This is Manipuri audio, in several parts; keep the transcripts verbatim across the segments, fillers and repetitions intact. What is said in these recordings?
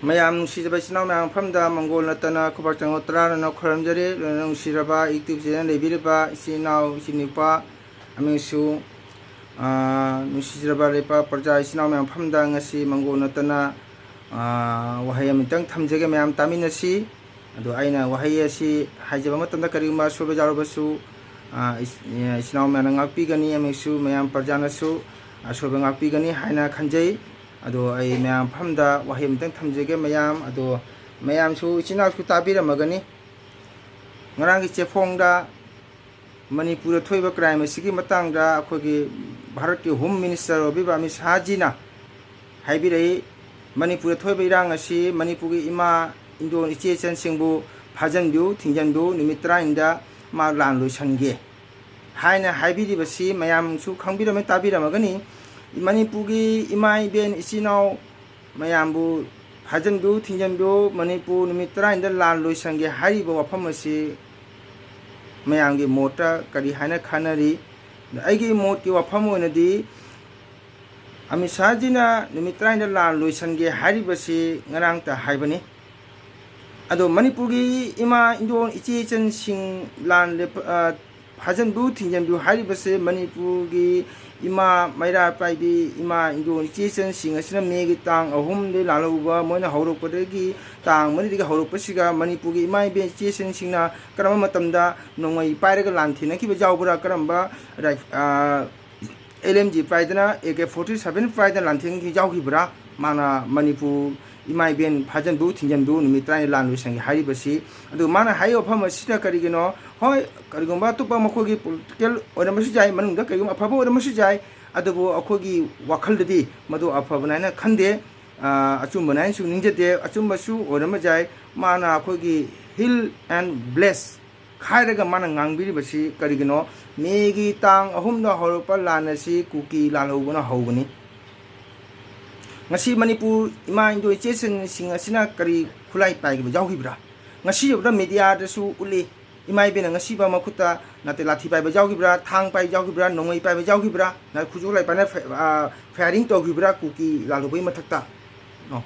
ꯃꯌꯥꯝ ꯅꯨꯡꯁꯤꯖꯕ ꯏꯆꯤꯟ ꯏꯅꯥꯎ ꯃꯌꯥꯝ ꯃꯐꯝꯗ ꯃꯪꯒꯣꯜ ꯅꯠꯇꯅ ꯈꯨꯕꯥꯛ ꯆꯪꯉꯣ ꯇꯔꯥꯅ ꯈꯨꯔꯨꯝꯖꯔꯤ꯫ ꯂꯣꯏꯅ ꯅꯨꯡꯁꯤꯔꯕ YouTube channel ꯂꯩꯕꯤꯔꯤꯕ ꯏꯆꯤꯟ ꯏꯅꯥꯎ ꯏꯆꯤꯟ ꯅꯨꯄꯥ ꯑꯃꯁꯨ, ꯑꯥ, ꯅꯨꯡꯁꯤꯖꯔꯕ ꯂꯩꯄꯥꯛ ꯄ꯭ꯔꯖꯥ ꯏꯆꯤꯟ ꯏꯅꯥꯎ ꯃꯌꯥꯝ ꯃꯐꯝꯗ ꯉꯁꯤ ꯃꯪꯒꯣꯜ ꯅꯠꯇꯅ, ꯑꯥ, ꯋꯥꯍꯩ ꯑꯃꯇꯪ ꯊꯝꯖꯒꯦ, ꯃꯌꯥꯝ ꯇꯥꯃꯤꯟꯅꯁꯤ꯫ ꯑꯗꯣ ꯑꯩꯅ ꯋꯥꯍꯩ ꯑꯁꯤ ꯍꯥꯏꯖꯕ ꯃꯇꯝꯗ ꯀꯔꯤꯒꯨꯝꯕ ꯑꯁꯣꯏꯕ ꯌꯥꯎꯔꯕꯁꯨ, ꯑꯥ, ꯏꯆ-, ꯏꯆꯤꯟ ꯏꯅꯥꯎ ꯃꯌꯥꯝꯅ ꯉꯥꯛꯄꯤꯒꯅꯤ ꯑꯃꯁꯨ ꯃꯌꯥꯝ ꯄ꯭ꯔꯖꯥꯅꯁꯨ ꯑꯁꯣꯏꯕ ꯉꯥꯛꯄꯤꯒꯅꯤ ꯍꯥꯏꯅ ꯈꯟꯖꯩ꯫ ꯑꯗꯣ ꯑꯩ ꯃꯌꯥꯝ ꯃꯐꯝꯗ ꯋꯥꯍꯩ ꯑꯃꯇꯪ ꯊꯝꯖꯒꯦ ꯃꯌꯥꯝ꯫ ꯑꯗꯣ ꯃꯌꯥꯝꯁꯨ ꯏꯆꯤꯟ ꯏꯅꯥꯎꯁꯨ ꯇꯥꯕꯤꯔꯝꯃꯒꯅꯤ꯫ ꯉꯔꯥꯡꯒꯤ ꯆꯦꯐꯣꯡꯗ ꯃꯅꯤꯄꯨꯔꯗ ꯊꯣꯛꯏꯕ crime ꯑꯁꯤꯒꯤ ꯃꯇꯥꯡꯗ ꯑꯩꯈꯣꯏꯒꯤ ꯚꯥꯔꯠꯀꯤ Home Minister ꯑꯣꯏꯕꯤꯕ ꯑꯃꯤꯠ ꯁꯥꯍꯖꯤꯅ ꯍꯥꯏꯕꯤꯔꯛꯏ, ꯃꯅꯤꯄꯨꯔꯗ ꯊꯣꯛꯏꯕ ꯏꯔꯥꯡ ꯑꯁꯤ ꯃꯅꯤꯄꯨꯔꯒꯤ ꯏꯃꯥ ꯏꯟꯗꯣꯟ ꯏꯆꯦ ꯏꯆꯟꯁꯤꯡꯕꯨ ꯐꯥꯖꯟꯕꯤꯌꯨ, ꯊꯤꯡꯖꯤꯟꯕꯤꯌꯨ, ꯅꯨꯃꯤꯠ ꯇꯔꯥꯅꯤꯗ ꯃꯥ ꯂꯥꯟ ꯂꯣꯏꯁꯤꯟꯒꯦ ꯍꯥꯏꯅ ꯍꯥꯏꯕꯤꯔꯤꯕꯁꯤ ꯃꯌꯥꯝꯁꯨ ꯈꯪꯕꯤꯔꯝꯃꯤ, ꯇꯥꯕꯤꯔꯝꯃꯒꯅꯤ꯫ ꯃꯅꯤꯄꯨꯔꯒꯤ ꯏꯃꯥ ꯏꯕꯦꯟ ꯏꯆꯤꯟ ꯏꯅꯥꯎ ꯃꯌꯥꯝꯕꯨ ꯐꯥꯖꯟꯕꯤꯌꯨ, ꯊꯤꯡꯖꯤꯟꯕꯤꯌꯨ, ꯃꯅꯤꯄꯨꯔ ꯅꯨꯃꯤꯠ ꯇꯔꯥꯅꯤꯗ ꯂꯥꯟ ꯂꯣꯏꯁꯟꯒꯦ ꯍꯥꯏꯔꯤꯕ ꯋꯥꯐꯝ ꯑꯁꯤ ꯃꯌꯥꯝꯒꯤ ꯃꯣꯠꯇ ꯀꯔꯤ ꯍꯥꯏꯅ ꯈꯟꯅꯔꯤ? ꯑꯩꯒꯤ ꯃꯣꯠꯀꯤ ꯋꯥꯐꯝ ꯑꯣꯏꯅꯗꯤ ꯑꯃꯤꯠ ꯁꯥꯍꯖꯤꯅ ꯅꯨꯃꯤꯠ ꯇꯔꯥꯅꯤꯗ ꯂꯥꯟ ꯂꯣꯏꯁꯟꯒꯦ ꯍꯥꯏꯔꯤꯕꯁꯤ ꯉꯔꯥꯡꯇ ꯍꯥꯏꯕꯅꯤ꯫ ꯑꯗꯣ ꯃꯅꯤꯄꯨꯔꯒꯤ ꯏꯃꯥ ꯏꯟꯗꯣꯟ ꯏꯆꯦ ꯏꯆꯟꯁꯤꯡ ꯂꯥꯟ ꯂꯦꯞ-, ꯑ, ꯐꯥꯖꯟꯕꯤꯌꯨ, ꯊꯤꯡꯖꯤꯟꯕꯤꯌꯨ ꯍꯥꯏꯔꯤꯕꯁꯦ ꯃꯅꯤꯄꯨꯔꯒꯤ ꯏꯃꯥ ꯃꯩꯔꯥ ꯄꯥꯏꯕꯤ ꯏꯃꯥ ꯏꯟꯗꯣꯟ ꯏꯆꯦ ꯏꯆꯟꯁꯤꯡ ꯑꯁꯤꯅ ꯃꯦꯒꯤ ꯇꯥꯡ ꯑꯍꯨꯝꯗꯒꯤ ꯂꯥꯜꯍꯧꯕ ꯃꯣꯏꯅ ꯍꯧꯔꯛꯄꯗꯒꯤ, ꯇꯥꯡ ꯃꯔꯤꯗꯒꯤ ꯍꯧꯔꯛꯄꯁꯤꯒ ꯃꯅꯤꯄꯨꯔꯒꯤ ꯏꯃꯥ ꯏꯕꯦꯟ ꯏꯆꯦ ꯏꯆꯟꯁꯤꯡꯅ ꯀꯔꯝꯕ ꯃꯇꯝꯗ ꯅꯣꯡꯃꯩ ꯄꯥꯏꯔꯒ ꯂꯥꯟ ꯊꯦꯡꯅꯈꯤꯕ ꯌꯥꯎꯕ꯭ꯔꯥ, ꯀꯔꯝꯕ ꯔꯥꯏꯐ-, ꯑ, LMG ꯄꯥꯏꯗꯅ, AK forty seven ꯄꯥꯏꯗꯅ ꯂꯥꯟꯊꯦꯡꯈꯤ ꯌꯥꯎꯈꯤꯕ꯭ꯔꯥ? ꯃꯥꯅ ꯃꯅꯤꯄꯨꯔ ꯏꯃꯥ ꯏꯕꯦꯟ ꯐꯥꯖꯟꯕꯨ ꯊꯤꯡꯖꯟꯕꯨ ꯅꯨꯃꯤꯠ ꯇꯔꯥꯅꯤ ꯂꯥꯟ ꯂꯣꯏꯁꯟꯒꯦ ꯍꯥꯏꯔꯤꯕꯁꯤ꯫ ꯑꯗꯨ ꯃꯥꯅ ꯍꯥꯏꯔꯤꯕ ꯋꯥꯐꯝ ꯑꯁꯤꯗ ꯀꯔꯤꯒꯤꯅꯣ? ꯍꯣꯏ, ꯀꯔꯤꯒꯨꯝꯕ ꯑꯇꯣꯞꯄ ꯃꯈꯣꯏꯒꯤ political ꯑꯣꯏꯔꯝꯕꯁꯨ ꯌꯥꯏ, ꯃꯅꯨꯡꯗ ꯀꯔꯤꯒꯨꯝꯕ ꯑꯐꯕ ꯑꯣꯏꯔꯝꯕꯁꯨ ꯌꯥꯏ, ꯑꯗꯨꯕꯨ ꯑꯩꯈꯣꯏꯒꯤ ꯋꯥꯈꯜꯗꯗꯤ ꯃꯗꯨ ꯑꯐꯕꯅꯤ ꯍꯥꯏꯅ ꯈꯟꯗꯦ, ꯑ, ꯑꯆꯨꯝꯕꯅꯤ ꯍꯥꯏꯅꯁꯨ ꯅꯤꯡꯖꯗꯦ꯫ ꯑꯆꯨꯝꯕꯁꯨ ꯑꯣꯏꯔꯝꯕ ꯌꯥꯏ꯫ ꯃꯥꯅ ꯑꯩꯈꯣꯏꯒꯤ heal and bless ꯈꯥꯏꯔꯒ ꯃꯥꯅ ꯉꯥꯡꯕꯤꯔꯤꯕꯁꯤ ꯀꯔꯤꯒꯤꯅꯣ? ꯃꯦꯒꯤ ꯇꯥꯡ ꯑꯍꯨꯝꯗ ꯍꯧꯔꯛꯄ ꯂꯥꯟ ꯑꯁꯤ ꯀꯨꯀꯤ ꯂꯥꯜꯍꯧꯕꯅ ꯍꯧꯕꯅꯤ꯫ ꯉꯁꯤ ꯃꯅꯤꯄꯨꯔ ꯏꯃꯥ ꯏꯟꯗꯣ ꯏꯆꯦꯁꯤꯡ ꯑꯁꯤꯅ ꯀꯔꯤ ꯈꯨꯠꯂꯥꯏ ꯄꯥꯏꯈꯤꯕ ꯌꯥꯎꯈꯤꯕ꯭ꯔꯥ? ꯉꯁꯤ ꯌꯧꯕꯗ mediaꯗꯁꯨ ꯎꯠꯂꯤ, ꯏꯃꯥ ꯏꯕꯦꯟꯅ ꯉꯁꯤꯕ ꯃꯈꯨꯠꯇ ꯅꯠꯇꯦ ꯂꯥꯊꯤ ꯄꯥꯏꯕ ꯌꯥꯎꯈꯤꯕ꯭ꯔꯥ, ꯊꯥꯡ ꯄꯥꯏꯕ ꯌꯥꯎꯈꯤꯕ꯭ꯔꯥ, ꯅꯣꯡꯃꯩ ꯄꯥꯏꯕ ꯌꯥꯎꯈꯤꯕ꯭ꯔꯥ, ꯅ ꯈꯨꯠꯁꯨ ꯈꯨꯠꯂꯥꯏ ꯄꯥꯏꯅ ꯐ-, ꯑ, firing ꯇꯧꯈꯤꯕ꯭ꯔꯥ ꯀꯨꯀꯤ ꯂꯥꯜꯍꯧꯕꯒꯤ ꯃꯊꯛꯇ?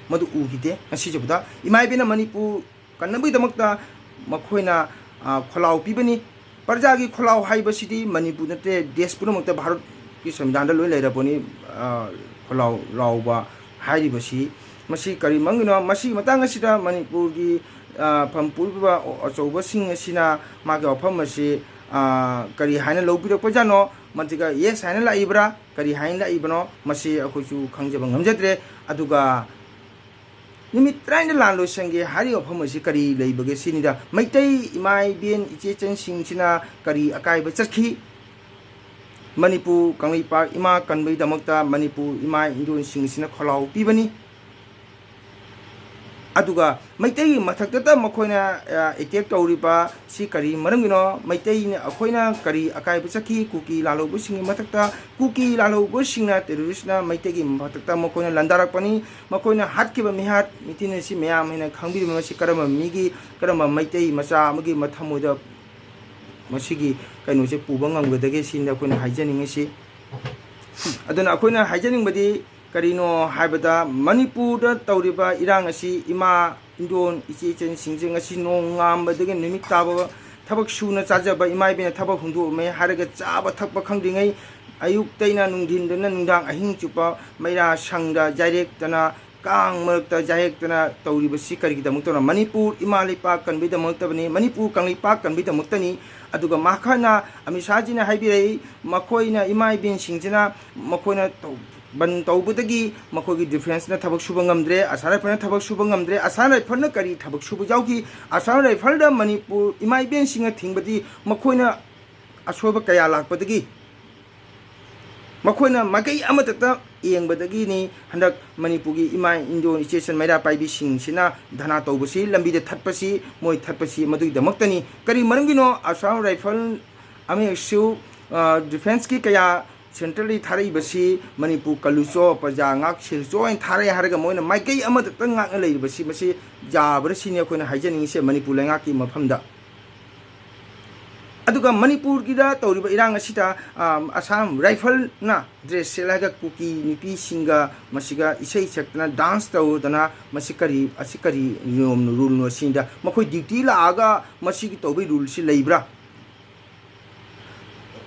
ꯃꯗꯨ ꯎꯈꯤꯗꯦ꯫ ꯉꯁꯤꯁꯨꯕꯗ ꯏꯃꯥ ꯏꯕꯦꯟꯅ ꯃꯅꯤꯄꯨꯔ ꯀꯟꯅꯕꯒꯤꯗꯃꯛꯇ ꯃꯈꯣꯏꯅ, ꯑ, ꯈꯣꯜꯂꯥꯎ ꯄꯤꯕꯅꯤ꯫ ꯄ꯭ꯔꯖꯥꯒꯤ ꯈꯣꯜꯂꯥꯎ ꯍꯥꯏꯕꯁꯤꯗꯤ ꯃꯅꯤꯄꯨꯔ ꯅꯠꯇꯦ, ꯗꯦꯁ ꯄꯨꯝꯅꯃꯛꯇ ꯚꯥꯔꯠꯀꯤ ꯁꯪꯕꯤꯙꯥꯟꯗ ꯂꯣꯏ ꯂꯩꯔꯕꯅꯤ꯫ ꯑ, ꯈꯣꯜꯂꯥꯎ ꯂꯥꯎꯕ ꯍꯥꯏꯔꯤꯕꯁꯤ ꯃꯁꯤ ꯀꯔꯤ ꯃꯔꯝꯒꯤꯅꯣ? ꯃꯁꯤꯒꯤ ꯃꯇꯥꯡ ꯑꯁꯤꯗ ꯃꯅꯤꯄꯨꯔꯒꯤ, ꯑ, ꯐꯝ ꯄꯨꯔꯤꯕ ꯑꯆꯧꯕꯁꯤꯡ ꯑꯁꯤꯅ ꯃꯥꯒꯤ ꯋꯥꯐꯝ ꯑꯁꯤ, ꯑ, ꯀꯔꯤ ꯍꯥꯏꯅ ꯂꯧꯕꯤꯔꯛꯄꯖꯥꯠꯅꯣ? ꯃꯁꯤꯒ ꯌꯦꯁ ꯍꯥꯏꯅ ꯂꯥꯛꯏꯕ꯭ꯔꯥ, ꯀꯔꯤ ꯍꯥꯏꯅ ꯂꯥꯛꯏꯕꯅꯣ, ꯃꯁꯤ ꯑꯩꯈꯣꯏꯁꯨ ꯈꯪꯖꯕ ꯉꯝꯖꯗ꯭ꯔꯦ꯫ ꯑꯗꯨꯒ ꯅꯨꯃꯤꯠ ꯇꯔꯥꯅꯤꯗ ꯂꯥꯟ ꯂꯣꯏꯁꯟꯒꯦ ꯍꯥꯏꯔꯤꯕ ꯋꯥꯐꯝ ꯑꯁꯤ ꯀꯔꯤ ꯂꯩꯕꯒꯦ ꯁꯤꯅꯤꯗ꯫ ꯃꯩꯇꯩ ꯏꯃꯥ ꯏꯕꯦꯟ ꯏꯆꯦ ꯏꯆꯟꯁꯤꯡꯁꯤꯅ ꯀꯔꯤ ꯑꯀꯥꯏꯕ ꯆꯠꯈꯤ? ꯃꯅꯤꯄꯨꯔ ꯀꯪꯂꯩꯄꯥꯛ ꯏꯃꯥ ꯀꯟꯕꯒꯤꯗꯃꯛꯇ ꯃꯅꯤꯄꯨꯔ ꯏꯃꯥ ꯏꯟꯗꯣꯟꯁꯤꯡꯁꯤꯅ ꯈꯣꯜꯂꯥꯎ ꯄꯤꯕꯅꯤ꯫ ꯑꯗꯨꯒ ꯃꯩꯇꯩꯒꯤ ꯃꯊꯛꯇꯇ ꯃꯈꯣꯏꯅ, ꯑ, ꯑꯦꯇꯦꯛ ꯇꯧꯔꯤꯕ ꯁꯤ ꯀꯔꯤ ꯃꯔꯝꯒꯤꯅꯣ? ꯃꯩꯇꯩꯅ, ꯑꯩꯈꯣꯏꯅ ꯀꯔꯤ ꯑꯀꯥꯏꯕ ꯆꯠꯈꯤ? ꯀꯨꯀꯤ ꯂꯥꯜꯍꯧꯕꯁꯤꯡꯒꯤ ꯃꯊꯛꯇ, ꯀꯨꯀꯤ ꯂꯥꯜꯍꯧꯕꯁꯤꯡꯅ, ꯇꯦꯔꯣꯔꯤꯁꯅ ꯃꯩꯇꯩꯒꯤ ꯃꯊꯛꯇ ꯃꯈꯣꯏꯅ ꯂꯥꯟꯗꯥꯔꯛꯄꯅꯤ꯫ ꯃꯈꯣꯏꯅ ꯍꯥꯠꯈꯤꯕ ꯃꯤꯍꯥꯠ ꯃꯤꯊꯤꯟ ꯑꯁꯤ ꯃꯌꯥꯝ ꯍꯦꯟꯅ ꯈꯪꯕꯤꯔꯤꯕ ꯃꯁꯤ ꯀꯔꯝꯕ ꯃꯤꯒꯤ, ꯀꯔꯝꯕ ꯃꯩꯇꯩ ꯃꯆꯥ ꯑꯃꯒꯤ ꯃꯊꯃꯣꯏꯗ ꯃꯁꯤꯒꯤ ꯀꯩꯅꯣꯁꯦ ꯄꯨꯕ ꯉꯝꯒꯗꯒꯦ ꯁꯤꯅꯤ ꯑꯩꯈꯣꯏꯅ ꯍꯥꯏꯖꯅꯤꯡꯉꯤꯁꯤ꯫ ꯑꯗꯨꯅ ꯑꯩꯈꯣꯏꯅ ꯍꯥꯏꯖꯅꯤꯡꯕꯗꯤ ꯀꯔꯤꯅꯣ ꯍꯥꯏꯕꯗ, ꯃꯅꯤꯄꯨꯔꯗ ꯇꯧꯔꯤꯕ ꯏꯔꯥꯡ ꯑꯁꯤ ꯏꯃꯥ ꯏꯟꯗꯣꯟ ꯏꯆꯦ ꯏꯆꯟꯁꯤꯡꯁꯦ ꯉꯁꯤ ꯅꯣꯡꯉꯥꯟꯕꯗꯒꯤ ꯅꯨꯃꯤꯠ ꯇꯥꯕ ꯊꯕꯛ ꯁꯨꯅ ꯆꯥꯖꯕ ꯏꯃꯥ ꯏꯕꯦꯟꯅ ꯊꯕꯛ ꯍꯨꯟꯗꯣꯛꯑꯝꯃꯦ ꯍꯥꯏꯔꯒ ꯆꯥꯕ ꯊꯛꯄ ꯈꯪꯗ꯭ꯔꯤꯉꯩ ꯑꯌꯨꯛꯇꯩꯅ ꯅꯨꯡꯊꯤꯟꯗꯅ ꯅꯨꯡꯗꯥꯡ ꯑꯍꯤꯡ ꯆꯨꯞꯄ ꯃꯩꯔꯥ ꯁꯪꯗ ꯌꯥꯏꯔꯦꯛꯇꯅ ꯀꯥꯡ ꯃꯔꯛꯇ ꯌꯥꯍꯦꯛꯇꯅ ꯇꯧꯔꯤꯕꯁꯤ ꯀꯔꯤꯒꯤꯗꯃꯛꯇꯅꯣ? ꯃꯅꯤꯄꯨꯔ ꯏꯃꯥ ꯂꯩꯄꯥꯛ ꯀꯟꯕꯒꯤꯗꯃꯛꯇꯕꯅꯤ, ꯃꯅꯤꯄꯨꯔ ꯀꯪꯂꯩꯄꯥꯛ ꯀꯟꯕꯒꯤꯗꯃꯛꯇꯅꯤ꯫ ꯑꯗꯨꯒ ꯃꯈꯥꯅ ꯑꯃꯤꯠ ꯁꯥꯍꯖꯤꯅ ꯍꯥꯏꯕꯤꯔꯛꯏ, ꯃꯈꯣꯏꯅ ꯏꯃꯥ ꯏꯕꯦꯟꯁꯤꯡꯁꯤꯅ ꯃꯈꯣꯏꯅ ꯇꯧ-, ꯕꯟ ꯇꯧꯕꯗꯒꯤ ꯃꯈꯣꯏꯒꯤ ꯗꯤꯐꯦꯟꯁꯅ ꯊꯕꯛ ꯁꯨꯕ ꯉꯝꯗ꯭ꯔꯦ, ꯑꯁꯥꯝ ꯔꯥꯏꯐꯜꯅ ꯊꯕꯛ ꯁꯨꯕ ꯉꯝꯗ꯭ꯔꯦ꯫ ꯑꯁꯥꯝ ꯔꯥꯏꯐꯜꯅ ꯀꯔꯤ ꯊꯕꯛ ꯁꯨꯕ ꯌꯥꯎꯈꯤ? ꯑꯁꯥꯝ ꯔꯥꯏꯐꯜꯗ ꯃꯅꯤꯄꯨꯔ ꯏꯃꯥ ꯏꯕꯦꯟꯁꯤꯡꯅ ꯊꯤꯡꯕꯗꯤ ꯃꯈꯣꯏꯅ ꯑꯁꯣꯏꯕ ꯀꯌꯥ ꯂꯥꯛꯄꯗꯒꯤ ꯃꯈꯣꯏꯅ ꯃꯥꯏꯀꯩ ꯑꯃꯠꯇꯇ ꯌꯦꯡꯕꯗꯒꯤꯅꯤ ꯍꯟꯗꯛ ꯃꯅꯤꯄꯨꯔꯒꯤ ꯏꯃꯥ ꯏꯟꯗꯣ ꯏꯆꯦ ꯏꯆꯟ ꯃꯩꯔꯥ ꯄꯥꯏꯕꯤꯁꯤꯡꯁꯤꯅ ꯙꯔꯅꯥ ꯇꯧꯕꯁꯤ, ꯂꯝꯕꯤꯗ ꯊꯠꯄꯁꯤ, ꯃꯣꯏ ꯊꯠꯄꯁꯤ ꯃꯗꯨꯒꯤꯗꯃꯛꯇꯅꯤ꯫ ꯀꯔꯤ ꯃꯔꯝꯒꯤꯅꯣ? ꯑꯁꯥꯝ ꯔꯥꯏꯐꯜ ꯑꯃꯁꯨ, ꯑ, ꯗꯤꯐꯦꯟꯁꯀꯤ ꯀꯌꯥ ꯁꯦꯟꯇ꯭ꯔꯦꯜꯗꯒꯤ ꯊꯥꯔꯛꯏꯕꯁꯤ ꯃꯅꯤꯄꯨꯔ ꯀꯜꯂꯨꯆꯣ, ꯄ꯭ꯔꯖꯥ ꯉꯥꯛ ꯁꯦꯜꯂꯨꯆꯣ ꯍꯥꯏꯅ ꯊꯥꯔꯛꯑꯦ ꯍꯥꯏꯔꯒ ꯃꯣꯏꯅ ꯃꯥꯏꯀꯩ ꯑꯃꯠꯇꯇ ꯉꯥꯛꯅ ꯂꯩꯔꯤꯕꯁꯤ, ꯃꯁꯤ ꯌꯥꯕ꯭ꯔꯥ ꯁꯤꯅꯤ ꯑꯩꯈꯣꯏꯅ ꯍꯥꯏꯖꯅꯤꯡꯉꯤꯁꯦ ꯃꯅꯤꯄꯨꯔ ꯂꯩꯉꯥꯛꯀꯤ ꯃꯐꯝꯗ꯫ ꯑꯗꯨꯒ ꯃꯅꯤꯄꯨꯔꯒꯤꯗ ꯇꯧꯔꯤꯕ ꯏꯔꯥꯡ ꯑꯁꯤꯗ, ꯑ, ꯑꯁꯥꯝ ꯔꯥꯏꯐꯜꯅ ꯗ꯭ꯔꯦꯁ ꯁꯦꯠꯂꯒ ꯀꯨꯀꯤ ꯅꯨꯄꯤꯁꯤꯡꯒ ꯃꯁꯤꯒ ꯏꯁꯩ ꯁꯛꯇꯅ, ꯗꯥꯟꯁ ꯇꯧꯗꯅ, ꯃꯁꯤ ꯀꯔꯤ, ꯑꯁꯤ ꯀꯔꯤ ꯅꯤꯌꯣꯝꯅꯣ, ꯔꯨꯜꯅꯣ? ꯁꯤꯗ ꯃꯈꯣꯏ ꯗ꯭ꯌꯨꯇꯤ ꯂꯥꯛꯑꯒ ꯃꯁꯤꯒꯤ ꯇꯧꯕꯒꯤ ꯔꯨꯜꯁꯤ ꯂꯩꯕ꯭ꯔꯥ?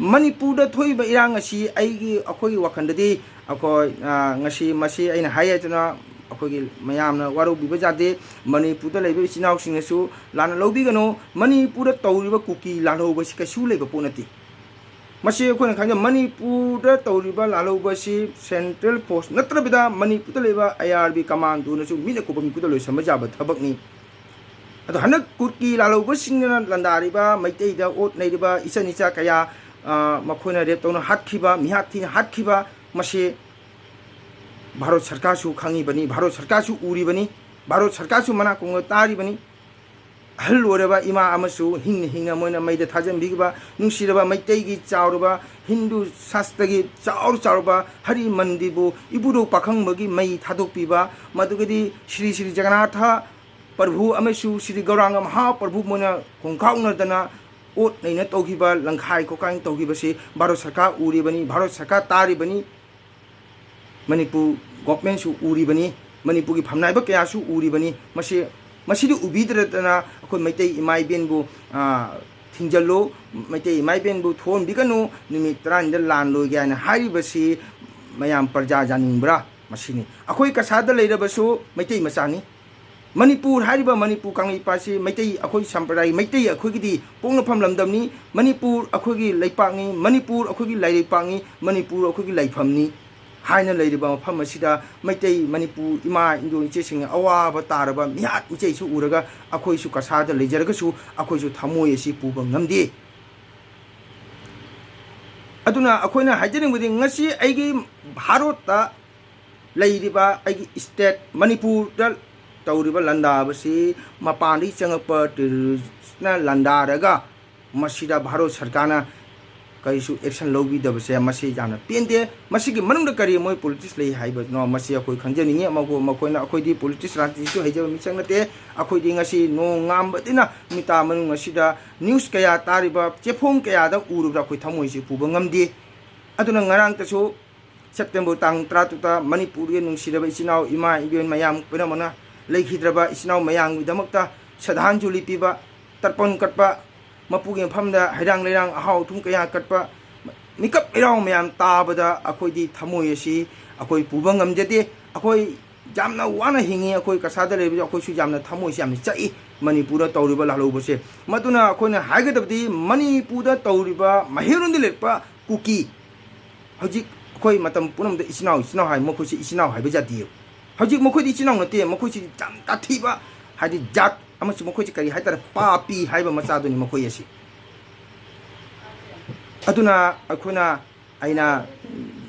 ꯃꯅꯤꯄꯨꯔꯗ ꯊꯣꯛꯏꯕ ꯏꯔꯥꯡ ꯑꯁꯤ ꯑꯩꯒꯤ, ꯑꯩꯈꯣꯏꯒꯤ ꯋꯥꯈꯜꯗꯗꯤ, ꯑꯩꯈꯣꯏ, ꯑ, ꯉꯁꯤ ꯃꯁꯤ ꯑꯩꯅ ꯍꯥꯏ ꯍꯥꯏꯗꯅ ꯑꯩꯈꯣꯏꯒꯤ ꯃꯌꯥꯝꯅ ꯋꯥꯔꯧꯕꯤꯕ ꯌꯥꯗꯦ꯫ ꯃꯅꯤꯄꯨꯔꯗ ꯂꯩꯕ ꯏꯆꯤꯟ ꯏꯅꯥꯎꯁꯤꯡꯅꯁꯨ ꯂꯥꯟꯅ ꯂꯧꯕꯤꯒꯅꯨ꯫ ꯃꯅꯤꯄꯨꯔꯗ ꯇꯧꯔꯤꯕ ꯀꯨꯀꯤ ꯂꯥꯜꯍꯧꯕꯁꯤ ꯀꯩꯁꯨ ꯂꯩꯕ ꯄꯣꯠ ꯅꯠꯇꯦ꯫ ꯃꯁꯤ ꯑꯩꯈꯣꯏꯅ ꯈꯪꯖꯩ, ꯃꯅꯤꯄꯨꯔꯗ ꯇꯧꯔꯤꯕ ꯂꯥꯜꯍꯧꯕꯁꯤ ꯁꯦꯟꯇ꯭ꯔꯦꯜ ꯐꯣꯔꯁ ꯅꯠꯇ꯭ꯔꯕꯗ ꯃꯅꯤꯄꯨꯔꯗ ꯂꯩꯕ ꯑꯥꯏ ꯑꯥꯔ ꯕꯤ ꯀꯃꯥꯟꯗꯣꯅꯁꯨ ꯃꯤꯠꯅ ꯀꯨꯞꯄ ꯃꯤꯀꯨꯞꯇ ꯂꯣꯏꯁꯤꯟꯕ ꯌꯥꯕ ꯊꯕꯛꯅꯤ꯫ ꯑꯗꯣ ꯍꯟꯗꯛ ꯀꯨꯀꯤ ꯂꯥꯜꯍꯧꯕꯁꯤꯡꯅ ꯂꯥꯟꯗꯥꯔꯤꯕ, ꯃꯩꯇꯩꯗ ꯑꯣꯠ ꯅꯩꯔꯤꯕ ꯏꯆꯟ ꯏꯆꯥ ꯀꯌꯥ, ꯑ, ꯃꯈꯣꯏꯅ ꯔꯦꯞ ꯇꯧꯅ ꯍꯥꯠꯈꯤꯕ, ꯃꯤꯍꯥꯠ ꯊꯤꯅ ꯍꯥꯠꯈꯤꯕ, ꯃꯁꯤ ꯚꯥꯔꯠ ꯁꯔꯀꯥꯔꯁꯨ ꯈꯪꯉꯤꯕꯅꯤ, ꯚꯥꯔꯠ ꯁꯔꯀꯥꯔꯁꯨ ꯎꯔꯤꯕꯅꯤ, ꯚꯥꯔꯠ ꯁꯔꯀꯥꯔꯁꯨ ꯃꯅꯥꯀꯣꯡꯗ ꯇꯥꯔꯤꯕꯅꯤ꯫ ꯑꯍꯜ ꯑꯣꯏꯔꯕ ꯏꯃꯥ ꯑꯃꯁꯨ ꯍꯤꯡꯅ ꯍꯤꯡꯅ ꯃꯣꯏꯅ ꯃꯩꯗ ꯊꯥꯖꯤꯟꯕꯤꯈꯤꯕ, ꯅꯨꯡꯁꯤꯔꯕ ꯃꯩꯇꯩꯒꯤ ꯆꯥꯎꯔꯕ ꯍꯤꯟꯗꯨ ꯁꯥꯁꯇ꯭ꯔꯒꯤ ꯆꯥꯎꯔ ꯆꯥꯎꯔꯕ ꯍꯔꯤ ꯃꯟꯗꯤꯔꯕꯨ ꯏꯕꯨꯙꯧ ꯄꯥꯈꯪꯕꯒꯤ ꯃꯩ ꯊꯥꯗꯣꯛꯄꯤꯕ, ꯃꯗꯨꯒꯗꯤ ꯁ꯭ꯔꯤ ꯁ꯭ꯔꯤ ꯖꯒꯟꯅꯥꯊ ꯄ꯭ꯔꯚꯨ ꯑꯃꯁꯨ ꯁ꯭ꯔꯤ ꯒꯧꯔꯥꯡꯒ ꯃꯍꯥꯄ꯭ꯔꯚꯨ ꯃꯣꯏꯅ ꯈꯣꯡꯀꯥꯎꯅꯗꯅ ꯑꯣꯠ ꯅꯩꯅ ꯇꯧꯈꯤꯕ, ꯂꯪꯈꯥꯏ ꯈꯣꯀꯥꯏ ꯇꯧꯈꯤꯕꯁꯤ ꯚꯥꯔꯠ ꯁꯔꯀꯥꯔ ꯎꯔꯤꯕꯅꯤ, ꯚꯥꯔꯠ ꯁꯔꯀꯥꯔ ꯇꯥꯔꯤꯕꯅꯤ꯫ ꯃꯅꯤꯄꯨꯔ ꯒꯣꯚꯔꯟꯃꯦꯟꯠꯁꯨ ꯎꯔꯤꯕꯅꯤ, ꯃꯅꯤꯄꯨꯔꯒꯤ ꯐꯝꯅꯥꯏꯕ ꯀꯌꯥꯁꯨ ꯎꯔꯤꯕꯅꯤ꯫ ꯃꯁꯤ, ꯃꯁꯤꯗꯤ ꯎꯕꯤꯗ꯭ꯔꯗꯅ ꯑꯩꯈꯣꯏ ꯃꯩꯇꯩ ꯏꯃꯥ ꯏꯕꯦꯟꯕꯨ, ꯑ, ꯊꯤꯡꯖꯤꯜꯂꯨ, ꯃꯩꯇꯩ ꯏꯃꯥ ꯏꯕꯦꯟꯕꯨ ꯊꯣꯛꯍꯟꯕꯤꯒꯅꯨ, ꯅꯨꯃꯤꯠ ꯇꯔꯥꯅꯤꯗ ꯂꯥꯟ ꯂꯣꯏꯒꯦ ꯍꯥꯏꯅ ꯍꯥꯏꯔꯤꯕꯁꯤ ꯃꯌꯥꯝ ꯄ꯭ꯔꯖꯥ ꯌꯥꯅꯤꯡꯕ꯭ꯔꯥ? ꯃꯁꯤꯅꯤ꯫ ꯑꯩꯈꯣꯏ ꯀꯁꯥꯗ ꯂꯩꯔꯕꯁꯨ ꯃꯩꯇꯩ ꯃꯆꯥꯅꯤ꯫ ꯃꯅꯤꯄꯨꯔ ꯍꯥꯏꯔꯤꯕ ꯃꯅꯤꯄꯨꯔ ꯀꯪꯂꯩꯄꯥꯛꯁꯤ ꯃꯩꯇꯩ, ꯑꯩꯈꯣꯏ ꯁꯝꯄ꯭ꯔꯗꯥꯏ ꯃꯩꯇꯩ ꯑꯩꯈꯣꯏꯒꯤꯗꯤ ꯄꯣꯛꯅꯐꯝ ꯂꯝꯗꯝꯅꯤ꯫ ꯃꯅꯤꯄꯨꯔ ꯑꯩꯈꯣꯏꯒꯤ ꯂꯩꯄꯥꯛꯅꯤ, ꯃꯅꯤꯄꯨꯔ ꯑꯩꯈꯣꯏꯒꯤ ꯂꯥꯏꯔꯩꯄꯥꯛꯅꯤ, ꯃꯅꯤꯄꯨꯔ ꯑꯩꯈꯣꯏꯒꯤ ꯂꯩꯐꯝꯅꯤ ꯍꯥꯏꯅ ꯂꯩꯔꯤꯕ ꯃꯐꯝ ꯑꯁꯤꯗ ꯃꯩꯇꯩ, ꯃꯅꯤꯄꯨꯔ ꯏꯃꯥ ꯏꯟꯗꯣ ꯏꯆꯦꯁꯤꯡꯅ ꯑꯋꯥꯕ ꯇꯥꯔꯕ ꯃꯤꯍꯥꯠ ꯃꯤꯆꯩꯁꯨ ꯎꯔꯒ ꯑꯩꯈꯣꯏꯁꯨ ꯀꯁꯥꯗ ꯂꯩꯖꯔꯒꯁꯨ ꯑꯩꯈꯣꯏꯁꯨ ꯊꯃꯣꯏ ꯑꯁꯤ ꯄꯨꯕ ꯉꯝꯗꯦ꯫ ꯑꯗꯨꯅ ꯑꯩꯈꯣꯏꯅ ꯍꯥꯏꯖꯅꯤꯡꯕꯗꯤ ꯉꯁꯤ ꯑꯩꯒꯤ ꯚꯥꯔꯠꯇ ꯂꯩꯔꯤꯕ ꯑꯩꯒꯤ ꯁ꯭ꯇꯦꯠ ꯃꯅꯤꯄꯨꯔꯗ ꯇꯧꯔꯤꯕ ꯂꯥꯟꯗꯥꯕꯁꯤ ꯃꯄꯥꯟꯗꯒꯤ ꯆꯪꯉꯛꯄ ꯇꯦꯔꯣꯔꯤꯁꯅ ꯂꯥꯟꯗꯥꯔꯒ ꯃꯁꯤꯗ ꯚꯥꯔꯠ ꯁꯔꯀꯥꯔꯅ ꯀꯔꯤꯁꯨ action ꯂꯧꯕꯤꯗꯕꯁꯦ ꯃꯁꯤ ꯌꯥꯝꯅ ꯄꯦꯟꯗꯦ꯫ ꯃꯁꯤꯒꯤ ꯃꯅꯨꯡꯗ ꯀꯔꯤ ꯃꯣꯏ politics ꯂꯩ ꯍꯥꯏꯕꯅꯣ, ꯃꯁꯤ ꯑꯩꯈꯣꯏ ꯈꯪꯖꯅꯤꯡꯉꯤ꯫ ꯃꯈꯣꯏ, ꯃꯈꯣꯏꯅ, ꯑꯩꯈꯣꯏꯗꯤ politics ꯔꯥꯖꯅꯤꯇꯤꯁꯨ ꯍꯩꯖꯕ ꯃꯤꯁꯛ ꯅꯠꯇꯦ꯫ ꯑꯩꯈꯣꯏꯗꯤ ꯉꯁꯤ ꯅꯣꯡꯉꯥꯟꯕꯗꯩꯅ ꯅꯨꯃꯤꯠ ꯇꯥ ꯃꯅꯨꯡ ꯑꯁꯤꯗ news ꯀꯌꯥ ꯇꯥꯔꯤꯕ, ꯆꯦꯐꯣꯡ ꯀꯌꯥꯗ ꯎꯔꯨꯕꯗ ꯑꯩꯈꯣꯏ ꯊꯃꯣꯏꯁꯤ ꯄꯨꯕ ꯉꯝꯗꯦ꯫ ꯑꯗꯨꯅ ꯉꯔꯥꯡꯇꯁꯨ September ꯇꯥꯡ ꯇꯔꯥꯇꯔꯨꯛꯇ ꯃꯅꯤꯄꯨꯔꯒꯤ ꯅꯨꯡꯁꯤꯔꯕ ꯏꯆꯤꯟ ꯏꯅꯥꯎ ꯏꯃꯥ ꯏꯕꯦꯟ ꯃꯌꯥꯝ ꯄꯨꯝꯅꯃꯛꯅ ꯂꯩꯈꯤꯗ꯭ꯔꯕ ꯏꯆꯤꯟ ꯏꯅꯥꯎ ꯃꯌꯥꯝꯒꯤꯗꯃꯛꯇ ꯁ꯭ꯔꯗꯥꯟꯖꯂꯤ ꯄꯤꯕ, ꯇꯔꯄꯟ ꯀꯠꯄ, ꯃꯄꯨꯒꯤ ꯃꯐꯝꯗ ꯍꯩꯔꯥꯡ ꯂꯩꯔꯥꯡ ꯑꯍꯥꯎ ꯑꯊꯨꯝ ꯀꯌꯥ ꯀꯠꯄ, ꯃꯤꯀꯞ ꯃꯤꯔꯥꯎ ꯃꯌꯥꯝ ꯇꯥꯕꯗ ꯑꯩꯈꯣꯏꯗꯤ ꯊꯃꯣꯏ ꯑꯁꯤ ꯑꯩꯈꯣꯏ ꯄꯨꯕ ꯉꯝꯖꯗꯦ꯫ ꯑꯩꯈꯣꯏ ꯌꯥꯝꯅ ꯋꯥꯅ ꯍꯤꯡꯉꯤ꯫ ꯑꯩꯈꯣꯏ ꯀꯁꯥꯗ ꯂꯩꯕꯁꯦ ꯑꯩꯈꯣꯏꯁꯨ ꯌꯥꯝꯅ ꯊꯃꯣꯏꯁꯤ ꯌꯥꯝꯅ ꯆꯛꯏ꯫ ꯃꯅꯤꯄꯨꯔꯗ ꯇꯧꯔꯤꯕ ꯂꯥꯜꯍꯧꯕꯁꯦ, ꯃꯗꯨꯅ ꯑꯩꯈꯣꯏꯅ ꯍꯥꯏꯒꯗꯕꯗꯤ ꯃꯅꯤꯄꯨꯔꯗ ꯇꯧꯔꯤꯕ ꯃꯍꯩꯔꯣꯟꯗ ꯂꯩꯔꯛꯄ ꯀꯨꯀꯤ, ꯍꯧꯖꯤꯛ ꯑꯩꯈꯣꯏ ꯃꯇꯝ ꯄꯨꯝꯅꯃꯛꯇ ꯏꯆꯤꯟ ꯏꯅꯥꯎ, ꯏꯆꯤꯟ ꯏꯅꯥꯎ ꯍꯥꯏ, ꯃꯈꯣꯏꯁꯤ ꯏꯆꯤꯟ ꯏꯅꯥꯎ ꯍꯥꯏꯕ ꯖꯥꯇꯤ꯫ ꯍꯧꯖꯤꯛ ꯃꯈꯣꯏꯗꯤ ꯏꯆꯤꯟ ꯏꯅꯥꯎ ꯅꯠꯇꯦ, ꯃꯈꯣꯏꯁꯤꯗꯤ ꯌꯥꯝ ꯇꯥꯊꯤꯕ, ꯍꯥꯏꯗꯤ ꯖꯥꯠ ꯑꯃꯁꯨ, ꯃꯈꯣꯏꯁꯤ ꯀꯔꯤ ꯍꯥꯏꯇꯥꯔꯦ, ꯄꯥꯄꯤ ꯍꯥꯏꯕ ꯃꯆꯥꯗꯨꯅꯤ ꯃꯈꯣꯏ ꯑꯁꯤ꯫ ꯑꯗꯨꯅ ꯑꯩꯈꯣꯏꯅ, ꯑꯩꯅ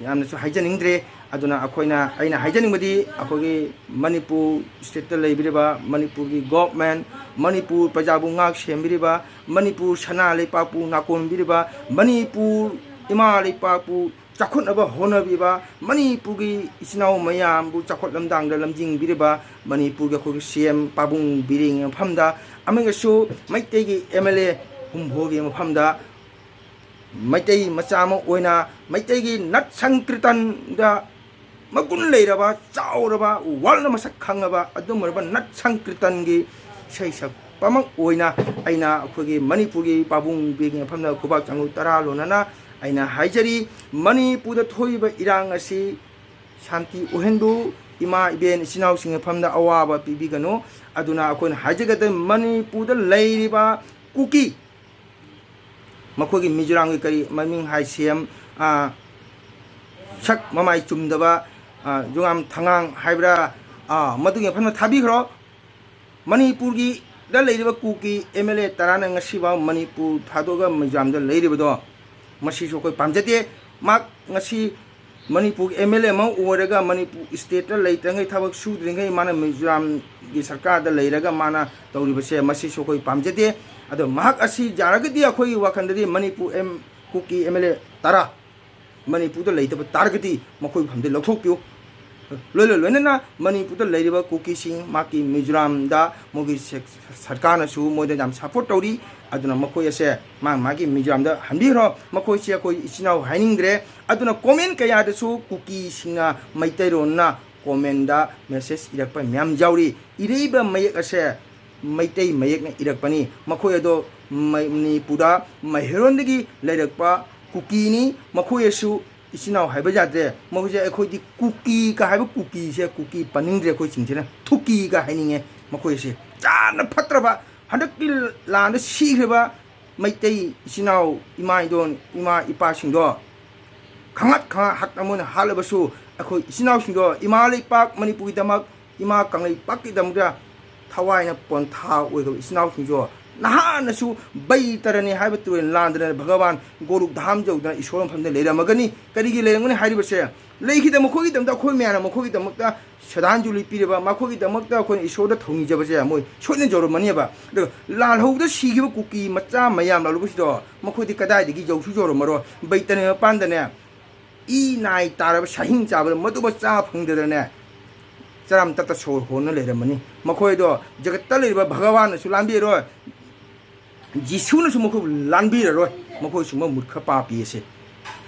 ꯌꯥꯝꯅꯁꯨ ꯍꯥꯏꯖꯅꯤꯡꯗ꯭ꯔꯦ꯫ ꯑꯗꯨꯅ ꯑꯩꯈꯣꯏꯅ, ꯑꯩꯅ ꯍꯥꯏꯖꯅꯤꯡꯕꯗꯤ ꯑꯩꯈꯣꯏꯒꯤ ꯃꯅꯤꯄꯨꯔ stateꯇ ꯂꯩꯕꯤꯔꯤꯕ ꯃꯅꯤꯄꯨꯔꯒꯤ government, ꯃꯅꯤꯄꯨꯔ ꯄ꯭ꯔꯖꯥꯕꯨ ꯉꯥꯛ ꯁꯦꯟꯕꯤꯔꯤꯕ, ꯃꯅꯤꯄꯨꯔ ꯁꯅꯥ ꯂꯩꯄꯥꯛꯄꯨ ꯅꯥꯀꯣꯟꯕꯤꯔꯤꯕ, ꯃꯅꯤꯄꯨꯔ ꯏꯃꯥ ꯂꯩꯄꯥꯛꯄꯨ ꯆꯥꯎꯈꯠꯅꯕ ꯍꯣꯠꯅꯕꯤꯕ, ꯃꯅꯤꯄꯨꯔꯒꯤ ꯏꯆꯤꯟ ꯏꯅꯥꯎ ꯃꯌꯥꯝꯕꯨ ꯆꯥꯎꯈꯠ ꯂꯝꯗꯥꯡꯗ ꯂꯝꯖꯤꯡꯕꯤꯔꯤꯕ, ꯃꯅꯤꯄꯨꯔꯒꯤ ꯑꯩꯈꯣꯏꯒꯤ C M ꯄꯥꯕꯨꯡ ꯕꯤꯔꯦꯟꯒꯤ ꯃꯐꯝꯗ, ꯑꯃꯒꯁꯨ ꯃꯩꯇꯩꯒꯤ M L A ꯍꯨꯝꯐꯨꯒꯤ ꯃꯐꯝꯗ, ꯃꯩꯇꯩ ꯃꯆꯥ ꯑꯃ ꯑꯣꯏꯅ ꯃꯩꯇꯩꯒꯤ ꯅꯠ ꯁꯪꯀ꯭ꯔꯤꯇꯟꯗ ꯃꯒꯨꯟ ꯂꯩꯔꯕ, ꯆꯥꯎꯔꯕ, worldꯅ ꯃꯁꯛ ꯈꯪꯉꯕ ꯑꯗꯨꯒꯨꯝꯂꯕ ꯅꯠ ꯁꯪꯀ꯭ꯔꯤꯇꯟꯒꯤ ꯏꯁꯩ ꯁꯛꯄ ꯑꯃ ꯑꯣꯏꯅ ꯑꯩꯅ ꯑꯩꯈꯣꯏꯒꯤ ꯃꯅꯤꯄꯨꯔꯒꯤ ꯄꯥꯕꯨꯡ ꯕꯤꯔꯒꯤ ꯃꯐꯝꯗ ꯈꯨꯕꯥꯛ ꯆꯥꯡꯂꯨ ꯇꯔꯥ ꯂꯣꯟꯅꯅ ꯑꯩꯅ ꯍꯥꯏꯖꯔꯤ, ꯃꯅꯤꯄꯨꯔꯗ ꯊꯣꯛꯏꯕ ꯏꯔꯥꯡ ꯑꯁꯤ ꯁꯥꯟꯇꯤ ꯑꯣꯏꯍꯟꯕꯨ, ꯏꯃꯥ ꯏꯕꯦꯟ ꯏꯆꯤꯟ ꯏꯅꯥꯎꯁꯤꯡꯒꯤ ꯃꯐꯝꯗ ꯑꯋꯥꯕ ꯄꯤꯕꯤꯒꯅꯨ꯫ ꯑꯗꯨꯅ ꯑꯩꯈꯣꯏꯅ ꯍꯥꯏꯖꯒꯗꯕ ꯃꯅꯤꯄꯨꯔꯗ ꯂꯩꯔꯤꯕ ꯀꯨꯀꯤ, ꯃꯈꯣꯏꯒꯤ ꯃꯤꯖꯣꯔꯥꯝꯒꯤ ꯀꯔꯤ ꯃꯃꯤꯡ ꯍꯥꯏ, C M, ꯑꯥ, ꯁꯛ ꯃꯃꯥꯏ ꯆꯨꯝꯗꯕ, ꯑꯥ, ꯖꯨꯉꯥꯝ ꯊꯉꯥꯡ ꯍꯥꯏꯕ꯭ꯔꯥ, ꯑꯥ, ꯃꯗꯨꯒꯤ ꯃꯐꯝꯗ ꯊꯥꯕꯤꯈ꯭ꯔꯣ꯫ ꯃꯅꯤꯄꯨꯔꯒꯤꯗ ꯂꯩꯔꯤꯕ ꯀꯨꯀꯤ M L A ꯇꯔꯥꯅ ꯉꯁꯤꯐꯥꯎ ꯃꯅꯤꯄꯨꯔ ꯊꯥꯗꯣꯛꯑꯒ ꯃꯤꯖꯣꯔꯥꯝꯗ ꯂꯩꯔꯤꯕꯗꯣ, ꯃꯁꯤꯁꯨ ꯑꯩꯈꯣꯏ ꯄꯥꯝꯖꯗꯦ꯫ ꯃꯍꯥꯛ ꯉꯁꯤ ꯃꯅꯤꯄꯨꯔꯒꯤ M L A ꯑꯃ ꯑꯣꯏꯔꯒ ꯃꯅꯤꯄꯨꯔ stateꯇ ꯂꯩꯇ꯭ꯔꯤꯉꯩ, ꯊꯕꯛ ꯁꯨꯗ꯭ꯔꯤꯉꯩ ꯃꯥꯅ ꯃꯤꯖꯣꯔꯥꯝꯒꯤ ꯁꯔꯀꯥꯔꯗ ꯂꯩꯔꯒ ꯃꯥꯅ ꯇꯧꯔꯤꯕꯁꯦ, ꯃꯁꯤꯁꯨ ꯑꯩꯈꯣꯏ ꯄꯥꯝꯖꯗꯦ꯫ ꯑꯗꯣ ꯃꯍꯥꯛ ꯑꯁꯤ ꯌꯥꯔꯒꯗꯤ ꯑꯩꯈꯣꯏꯒꯤ ꯋꯥꯈꯜꯗꯗꯤ Manipur M Kuki M L A ꯇꯔꯥ ꯃꯅꯤꯄꯨꯔꯗ ꯂꯩꯇꯕ ꯇꯥꯔꯒꯗꯤ ꯃꯈꯣꯏ ꯃꯐꯝꯗꯒꯤ ꯂꯧꯊꯣꯛꯄꯤꯌꯨ꯫ ꯂꯣꯏꯅ ꯂꯣꯏꯅꯅ ꯃꯅꯤꯄꯨꯔꯗ ꯂꯩꯔꯤꯕ ꯀꯨꯀꯤꯁꯤꯡ ꯃꯍꯥꯛꯀꯤ ꯃꯤꯖꯣꯔꯥꯝꯗ ꯃꯣꯏꯒꯤ ꯁꯦ-, ꯁꯔꯀꯥꯔꯅꯁꯨ ꯃꯣꯏꯗ ꯌꯥꯝ ꯁꯞꯄꯣꯔꯠ ꯇꯧꯔꯤ꯫ ꯑꯗꯨꯅ ꯃꯈꯣꯏ ꯑꯁꯦ ꯃꯥ ꯃꯥꯒꯤ ꯃꯤꯖꯣꯔꯥꯝꯗ ꯍꯟꯕꯤꯈ꯭ꯔꯣ꯫ ꯃꯈꯣꯏꯁꯦ ꯑꯩꯈꯣꯏ ꯏꯆꯤꯟ ꯏꯅꯥꯎ ꯍꯥꯏꯅꯤꯡꯗ꯭ꯔꯦ꯫ ꯑꯗꯨꯅ ꯀꯣꯃꯦꯟ ꯀꯌꯥꯗꯁꯨ ꯀꯨꯀꯤꯁꯤꯡꯅ ꯃꯩꯇꯩꯔꯣꯟꯅ ꯀꯣꯃꯦꯟꯗ ꯃꯦꯁꯦꯖ ꯏꯔꯛꯄ ꯃꯌꯥꯝ ꯌꯥꯎꯔꯤ꯫ ꯏꯔꯛꯏꯕ ꯃꯌꯦꯛ ꯑꯁꯦ ꯃꯩꯇꯩ ꯃꯌꯦꯛꯅ ꯏꯔꯛꯄꯅꯤ꯫ ꯃꯈꯣꯏ ꯑꯗꯣ ꯃ-, ꯃꯅꯤꯄꯨꯔꯗ ꯃꯩꯍꯩꯔꯣꯟꯗꯒꯤ ꯂꯩꯔꯛꯄ ꯀꯨꯀꯤꯅꯤ꯫ ꯃꯈꯣꯏ ꯑꯁꯨ ꯏꯆꯤꯟ ꯏꯅꯥꯎ ꯍꯥꯏꯕ ꯌꯥꯗ꯭ꯔꯦ꯫ ꯃꯈꯣꯏꯁꯦ ꯑꯩꯈꯣꯏꯗꯤ ꯀꯨꯀꯤꯒ ꯍꯥꯏꯕ ꯀꯨꯀꯤꯁꯦ ꯀꯨꯀꯤ ꯄꯟꯅꯤꯡꯗ꯭ꯔꯦ꯫ ꯑꯩꯈꯣꯏꯁꯤꯡꯁꯤꯅ ꯊꯨꯀꯤꯒ ꯍꯥꯏꯅꯤꯡꯉꯦ꯫ ꯃꯈꯣꯏꯁꯦ ꯌꯥꯝꯅ ꯐꯠꯇ꯭ꯔꯕ, ꯍꯟꯗꯛꯀꯤ ꯂꯥꯟꯗ ꯁꯤꯈ꯭ꯔꯤꯕ ꯃꯩꯇꯩ ꯏꯆꯤꯟ ꯏꯅꯥꯎ, ꯏꯃꯥ ꯏꯗꯣꯟ, ꯏꯃꯥ ꯏꯄꯥꯁꯤꯡꯗꯣ ꯈꯪꯍꯠ ꯈꯪꯍꯠ ꯍꯥꯠꯅ ꯃꯣꯏꯅ ꯍꯥꯠꯂꯕꯁꯨ, ꯑꯩꯈꯣꯏ ꯏꯆꯤꯟ ꯏꯅꯥꯎꯁꯤꯡꯗꯣ ꯏꯃꯥ ꯂꯩꯄꯥꯛ ꯃꯅꯤꯄꯨꯔꯒꯤꯗꯃꯛ, ꯏꯃꯥ ꯀꯪꯂꯩꯄꯥꯛꯀꯤꯗꯃꯛꯇ ꯊꯋꯥꯏꯅ ꯄꯣꯟꯊꯥ ꯑꯣꯏꯈ꯭ꯔꯕ ꯏꯆꯤꯟ ꯏꯅꯥꯎꯁꯤꯡꯁꯨ ꯅꯍꯥꯟꯅꯁꯨ ꯕꯩꯇꯔꯅꯤ ꯍꯥꯏꯕ ꯇꯨꯔꯦꯜ ꯂꯥꯟꯗꯅ ꯚꯒꯋꯥꯟ ꯒꯣꯔꯨꯛ ꯙꯥꯝ ꯌꯧꯗꯅ ꯏꯁꯣꯔ ꯃꯐꯝꯗ ꯂꯩꯔꯝꯃꯒꯅꯤ꯫ ꯀꯔꯤꯒꯤ ꯂꯩꯔꯝꯒꯅꯤ ꯍꯥꯏꯔꯤꯕꯁꯦ? ꯂꯩꯈꯤꯗ ꯃꯈꯣꯏꯒꯤꯗꯃꯛꯇ, ꯑꯩꯈꯣꯏ ꯃꯌꯥꯝꯅ ꯃꯈꯣꯏꯒꯤꯗꯃꯛꯇ ꯁ꯭ꯔꯗꯥꯟꯖꯂꯤ ꯄꯤꯔꯕ, ꯃꯈꯣꯏꯒꯤꯗꯃꯛꯇ ꯑꯩꯈꯣꯏꯅ ꯏꯁꯣꯔꯗ ꯊꯧꯅꯤꯖꯕꯁꯦ ꯃꯣꯏ ꯁꯣꯏꯗꯅ ꯌꯧꯔꯝꯃꯅꯦꯕ꯫ ꯑꯗꯨꯒ ꯂꯥꯜꯍꯧꯗ ꯁꯤꯈꯤꯕ ꯀꯨꯀꯤ ꯃꯆꯥ ꯃꯌꯥꯝ ꯂꯥꯜꯍꯧꯕꯁꯤꯗꯣ ꯃꯈꯣꯏꯗꯤ ꯀꯗꯥꯏꯗꯒꯤ ꯌꯧꯁꯨ ꯌꯧꯔꯝꯃꯔꯣꯏ꯫ ꯕꯩꯇꯅꯤ ꯃꯄꯥꯟꯗꯅꯦ ꯏ ꯅꯥꯏ ꯇꯥꯔꯕ ꯁꯥꯍꯤꯡ ꯆꯥꯕꯗ ꯃꯗꯨꯕꯨ ꯆꯥ ꯐꯪꯗꯗꯅꯦ ꯆꯔꯥꯝ ꯇꯠꯇ ꯁꯣꯔ ꯍꯣꯟꯅ ꯂꯩꯔꯝꯃꯅꯤ꯫ ꯃꯈꯣꯏꯗꯣ ꯖꯒꯠꯇ ꯂꯩꯔꯤꯕ ꯚꯒꯋꯥꯟꯅꯁꯨ ꯂꯥꯟꯕꯤꯔꯣꯏ, ꯖꯤꯁꯨꯅꯁꯨ ꯃꯈꯣꯏꯕꯨ ꯂꯥꯟꯕꯤꯔꯔꯣꯏ꯫ ꯃꯈꯣꯏ ꯁꯨꯝꯕ ꯃꯨꯔꯈ ꯄꯥꯄꯤ ꯑꯁꯦ꯫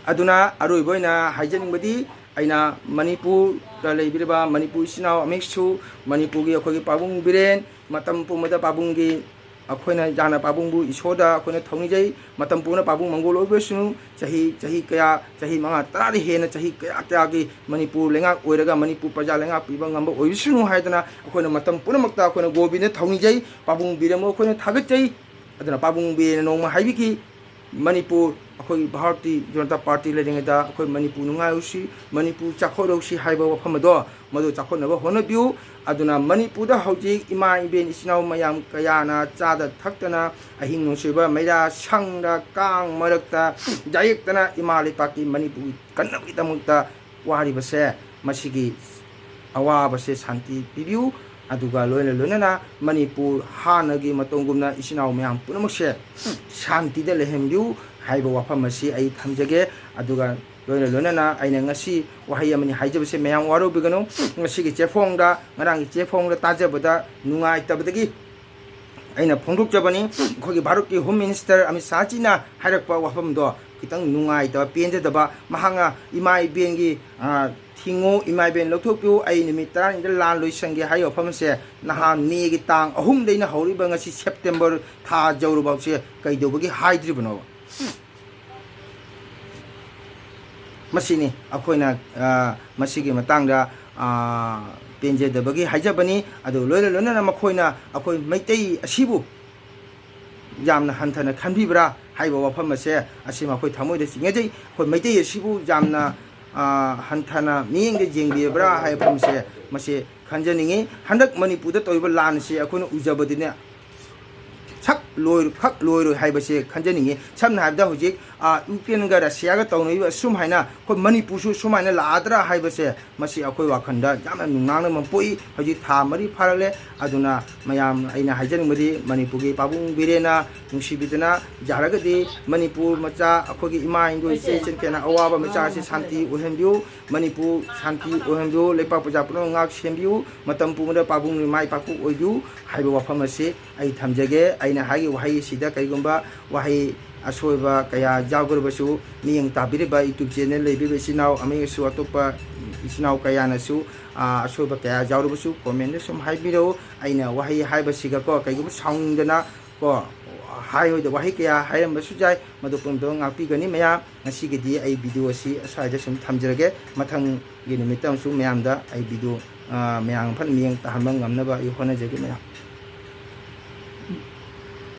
ꯑꯗꯨꯅ ꯑꯔꯣꯏꯕ ꯑꯣꯏꯅ ꯍꯥꯏꯖꯅꯤꯡꯕꯗꯤ, ꯑꯩꯅ ꯃꯅꯤꯄꯨꯔꯗ ꯂꯩꯕꯤꯔꯤꯕ ꯃꯅꯤꯄꯨꯔ ꯏꯆꯤꯟ ꯏꯅꯥꯎ ꯑꯃꯁꯨ ꯃꯅꯤꯄꯨꯔꯒꯤ ꯑꯩꯈꯣꯏꯒꯤ ꯄꯥꯕꯨꯡ ꯕꯤꯔꯦꯟ, ꯃꯇꯝ ꯄꯨꯝꯕꯗ ꯄꯥꯕꯨꯡꯒꯤ, ꯑꯩꯈꯣꯏꯅ ꯌꯥꯅ ꯄꯥꯕꯨꯡꯕꯨ ꯏꯁꯣꯔꯗ ꯑꯩꯈꯣꯏꯅ ꯊꯧꯅꯤꯖꯩ꯫ ꯃꯇꯝ ꯄꯨꯝꯕꯗ ꯄꯥꯕꯨꯡ ꯃꯪꯒꯣꯜ ꯑꯣꯏꯕꯁꯅꯨ꯫ ꯆꯍꯤ, ꯆꯍꯤ ꯀꯌꯥ, ꯆꯍꯤ ꯃꯉꯥ ꯇꯔꯥꯗꯤ ꯍꯦꯟꯅ ꯆꯍꯤ ꯀꯌꯥ ꯀꯌꯥꯒꯤ ꯃꯅꯤꯄꯨꯔ ꯂꯩꯉꯥꯛ ꯑꯣꯏꯔꯒ ꯃꯅꯤꯄꯨꯔ ꯄ꯭ꯔꯖꯥ ꯂꯩꯉꯥꯛ ꯄꯤꯕ ꯉꯝꯕ ꯑꯣꯏꯕꯤꯁꯅꯨ ꯍꯥꯏꯗꯅ ꯑꯩꯈꯣꯏꯅ ꯃꯇꯝ ꯄꯨꯝꯅꯃꯛꯇ ꯑꯩꯈꯣꯏꯅ ꯒꯣꯕꯤꯟꯗ ꯊꯧꯅꯤꯖꯩ, ꯄꯥꯕꯨꯡ ꯕꯤꯔꯦꯟꯕꯨ ꯑꯩꯈꯣꯏꯅ ꯊꯥꯒꯠꯆꯩ꯫ ꯑꯗꯨꯅ ꯄꯥꯕꯨꯡ ꯕꯤꯔꯦꯟꯅ ꯅꯣꯡꯃ ꯍꯥꯏꯕꯤꯈꯤ, ꯃꯅꯤꯄꯨꯔ ꯑꯩꯈꯣꯏ ꯚꯥꯔꯇꯤ ꯖꯅꯇꯥ ꯄꯥꯔꯇꯤ ꯂꯩꯔꯤꯉꯩꯗ ꯑꯩꯈꯣꯏ ꯃꯅꯤꯄꯨꯔ ꯅꯨꯡꯉꯥꯏꯍꯧꯁꯤ, ꯃꯅꯤꯄꯨꯔ ꯆꯥꯎꯈꯠꯍꯧꯁꯤ ꯍꯥꯏꯕ ꯋꯥꯐꯝ ꯑꯗꯣ ꯃꯗꯨ ꯆꯥꯎꯈꯠꯅꯕ ꯍꯣꯠꯅꯕꯤꯌꯨ꯫ ꯑꯗꯨꯅ ꯃꯅꯤꯄꯨꯔꯗ ꯍꯧꯖꯤꯛ ꯏꯃꯥ ꯏꯕꯦꯟ ꯏꯆꯤꯟ ꯏꯅꯥꯎ ꯃꯌꯥꯝ ꯀꯌꯥꯅ ꯆꯥꯗ ꯊꯛꯇꯅ ꯑꯍꯤꯡ ꯅꯣꯡꯁꯣꯏꯕ ꯃꯩꯔꯥ ꯁꯪꯗ ꯀꯥꯡ ꯃꯔꯛꯇ ꯌꯥꯌꯦꯛꯇꯅ ꯏꯃꯥ ꯂꯩꯄꯥꯛꯀꯤ ꯃꯅꯤꯄꯨꯔꯒꯤ ꯀꯟꯅꯕꯒꯤꯗꯃꯛꯇ ꯋꯥꯔꯤꯕꯁꯦ, ꯃꯁꯤꯒꯤ ꯑꯋꯥꯕꯁꯦ ꯁꯥꯟꯇꯤ ꯄꯤꯕꯤꯌꯨ꯫ ꯑꯗꯨꯒ ꯂꯣꯏꯅ ꯂꯣꯏꯅꯅ ꯃꯅꯤꯄꯨꯔ ꯍꯥꯟꯅꯒꯤ ꯃꯇꯧꯒꯨꯝꯅ ꯏꯆꯤꯟ ꯏꯅꯥꯎ ꯃꯌꯥꯝ ꯄꯨꯝꯅꯃꯛꯁꯦ ꯁꯥꯟꯇꯤꯗ ꯂꯩꯍꯟꯕꯤꯌꯨ꯫ ꯍꯥꯏꯕ ꯋꯥꯐꯝ ꯑꯁꯤ ꯑꯩ ꯊꯝꯖꯒꯦ꯫ ꯑꯗꯨꯒ ꯂꯣꯏꯅ ꯂꯣꯏꯅꯅ ꯑꯩꯅ ꯉꯁꯤ ꯋꯥꯍꯩ ꯑꯃꯅꯤ ꯍꯥꯏꯖꯕꯁꯦ ꯃꯌꯥꯝ ꯋꯥꯔꯧꯕꯤꯒꯅꯨ꯫ ꯉꯁꯤꯒꯤ ꯆꯦꯐꯣꯡꯗ, ꯉꯔꯥꯡꯒꯤ ꯆꯦꯐꯣꯡꯗ ꯇꯥꯖꯕꯗ ꯅꯨꯡꯉꯥꯏꯇꯕꯗꯒꯤ ꯑꯩꯅ ꯐꯣꯡꯗꯣꯛꯆꯕꯅꯤ꯫ ꯑꯩꯈꯣꯏꯒꯤ ꯚꯥꯔꯠꯀꯤ ꯍꯣꯝ ꯃꯤꯅꯤꯁꯇꯔ ꯑꯃꯤꯠ ꯁꯥꯍꯖꯤꯅ ꯍꯥꯏꯔꯛꯄ ꯋꯥꯐꯝꯗꯣ ꯈꯤꯇꯪ ꯅꯨꯡꯉꯥꯏꯇꯕ, ꯄꯦꯟꯖꯗꯕ, ꯃꯍꯥꯛꯅ ꯏꯃꯥ ꯏꯕꯦꯟꯒꯤ, ꯑ, "ꯊꯤꯡꯉꯨ, ꯏꯃꯥ ꯏꯕꯦꯟ ꯂꯧꯊꯣꯛꯄꯤꯌꯨ, ꯑꯩ ꯅꯨꯃꯤꯠ ꯇꯔꯥꯅꯤꯗ ꯂꯥꯟ ꯂꯣꯏꯁꯟꯒꯦ" ꯍꯥꯏꯕ ꯋꯥꯐꯝ ꯑꯁꯦ ꯅꯍꯥꯟ ꯃꯦꯒꯤ ꯇꯥꯡ ꯑꯍꯨꯝꯗꯩꯅ ꯍꯧꯔꯤꯕ ꯉꯁꯤ ꯁꯦꯞꯇꯦꯝꯕꯔ ꯊꯥ ꯌꯧꯔꯕꯁꯦ ꯀꯩꯗꯧꯕꯒꯤ ꯍꯥꯏꯗ꯭ꯔꯤꯕꯅꯣꯕ? ꯃꯁꯤꯅꯤ ꯑꯩꯈꯣꯏꯅ, ꯑ, ꯃꯁꯤꯒꯤ ꯃꯇꯥꯡꯗ, ꯑ, ꯄꯦꯟꯖꯗꯕꯒꯤ ꯍꯥꯏꯖꯕꯅꯤ꯫ ꯑꯗꯨ ꯂꯣꯏꯅ ꯂꯣꯏꯅꯅ ꯃꯈꯣꯏꯅ ꯑꯩꯈꯣꯏ ꯃꯩꯇꯩ ꯑꯁꯤꯕꯨ ꯌꯥꯝꯅ ꯍꯟꯊꯅ ꯈꯟꯕꯤꯕ꯭ꯔꯥ ꯍꯥꯏꯕ ꯋꯥꯐꯝ ꯑꯁꯦ, ꯑꯁꯤꯃ ꯑꯩꯈꯣꯏ ꯊꯃꯣꯏꯗ ꯆꯤꯡꯅꯖꯩ꯫ ꯑꯩꯈꯣꯏ ꯃꯩꯇꯩ ꯑꯁꯤꯕꯨ ꯌꯥꯝꯅ, ꯑ, ꯍꯟꯊꯅ ꯃꯤꯠꯌꯦꯡꯗ ꯌꯦꯡꯕꯤꯕ꯭ꯔꯥ ꯍꯥꯏꯕ ꯋꯥꯐꯝꯁꯦ ꯃꯁꯤ ꯈꯟꯖꯅꯤꯡꯉꯤ꯫ ꯍꯟꯗꯛ ꯃꯅꯤꯄꯨꯔꯗ ꯇꯧꯔꯤꯕ ꯂꯥꯟꯁꯤ ꯑꯩꯈꯣꯏꯅ ꯎꯖꯕꯗꯤꯅꯦ, ꯁꯛ ꯂꯣꯏ-, ꯈꯛ ꯂꯣꯏꯔꯣꯏ ꯍꯥꯏꯕꯁꯦ ꯈꯟꯖꯅꯤꯡꯉꯤ꯫ ꯁꯝꯅ ꯍꯥꯏꯔꯕꯗ ꯍꯧꯖꯤꯛ, ꯑ, ꯌꯨꯀ꯭ꯔꯦꯟꯒ ꯔꯁꯤꯌꯥꯒ ꯇꯧꯅꯔꯤꯕ ꯑꯁꯨꯝ ꯍꯥꯏꯅ ꯑꯩꯈꯣꯏ ꯃꯅꯤꯄꯨꯔꯁꯨ ꯁꯨꯃꯥꯏꯅ ꯂꯥꯛꯑꯗ꯭ꯔꯥ ꯍꯥꯏꯕꯁꯦ ꯃꯁꯤ ꯑꯩꯈꯣꯏ ꯋꯥꯈꯜꯗ ꯌꯥꯝꯅ ꯅꯨꯡꯅꯥꯡꯅꯕ ꯑꯃ ꯄꯣꯛꯏ꯫ ꯍꯧꯖꯤꯛ ꯊꯥ ꯃꯔꯤ ꯐꯥꯔꯛꯂꯦ꯫ ꯑꯗꯨꯅ ꯃꯌꯥꯝ, ꯑꯩꯅ ꯍꯥꯏꯖꯅꯤꯡꯕꯗꯤ ꯃꯅꯤꯄꯨꯔꯒꯤ ꯄꯥꯕꯨꯡ ꯕꯤꯔꯦꯟꯅ ꯅꯨꯡꯁꯤꯕꯤꯗꯅ ꯌꯥꯔꯒꯗꯤ ꯃꯅꯤꯄꯨꯔ ꯃꯆꯥ, ꯑꯩꯈꯣꯏꯒꯤ ꯏꯃꯥ ꯏꯟꯗꯣ ꯏꯆꯦ ꯏꯆꯟ ꯀꯌꯥꯅ ꯑꯋꯥꯕ ꯃꯆꯥ ꯑꯁꯤ ꯁꯥꯟꯇꯤ ꯑꯣꯏꯍꯟꯕꯤꯌꯨ꯫ ꯃꯅꯤꯄꯨꯔ ꯁꯥꯟꯇꯤ ꯑꯣꯏꯍꯟꯕꯤꯌꯨ꯫ ꯂꯩꯄꯥꯛ ꯄ꯭ꯔꯖꯥ ꯄꯨꯝꯅꯃꯛ ꯉꯥꯛ ꯁꯦꯟꯕꯤꯌꯨ꯫ ꯃꯇꯝ ꯄꯨꯝꯕꯗ ꯄꯥꯕꯨꯡ ꯃꯥꯏ ꯄꯥꯛꯄ ꯑꯣꯏꯕꯤꯌꯨ ꯍꯥꯏꯕ ꯋꯥꯐꯝ ꯑꯁꯤ ꯑꯩ ꯊꯝꯖꯒꯦ꯫ ꯑꯩꯅ ꯍꯥꯏꯔꯤꯕ ꯋꯥꯍꯩ ꯑꯁꯤꯗ ꯀꯔꯤꯒꯨꯝꯕ ꯋꯥꯍꯩ ꯑꯁꯣꯏꯕ ꯀꯌꯥ ꯌꯥꯎꯈ꯭ꯔꯕꯁꯨ, ꯃꯤꯠꯌꯦꯡ ꯇꯥꯕꯤꯔꯤꯕ YouTube channel ꯂꯩꯕꯤꯕ ꯏꯆꯤꯟ ꯏꯅꯥꯎ ꯑꯃꯁꯨ ꯑꯇꯣꯞꯄ ꯏꯆꯤꯟ ꯏꯅꯥꯎ ꯀꯌꯥꯅꯁꯨ, ꯑ, ꯑꯁꯣꯏꯕ ꯀꯌꯥ ꯌꯥꯎꯔꯕꯁꯨ comment ꯁꯨꯝ ꯍꯥꯏꯕꯤꯔꯛꯎ꯫ ꯑꯩꯅ ꯋꯥꯍꯩ ꯍꯥꯏꯕꯁꯤꯒꯀꯣ, ꯀꯩꯒꯨꯝꯕ ꯁꯥꯎꯅꯤꯡꯗꯅ ꯀꯣ, ꯍꯥꯏꯔꯣꯏꯗ ꯋꯥꯍꯩ ꯀꯌꯥ ꯍꯥꯏꯔꯝꯕꯁꯨ ꯌꯥꯏ, ꯃꯗꯨ ꯄꯨꯝꯅꯃꯛ ꯉꯥꯛꯄꯤꯒꯅꯤ ꯃꯌꯥꯝ꯫ ꯉꯁꯤꯒꯤꯗꯤ ꯑꯩ video ꯑꯁꯤ ꯑꯁ꯭ꯋꯥꯏꯗ ꯁꯨꯝ ꯊꯝꯖꯔꯒꯦ꯫ ꯃꯊꯪꯒꯤ ꯅꯨꯃꯤꯠꯇ ꯑꯃꯁꯨ ꯃꯌꯥꯝꯗ ꯑꯩ video, ꯑ, ꯃꯌꯥꯝ ꯐꯖꯅ ꯃꯤꯠꯌꯦꯡ ꯇꯥꯍꯟꯕ ꯉꯝꯅꯕ ꯑꯩ ꯍꯣꯠꯅꯖꯒꯦ ꯃꯌꯥꯝ꯫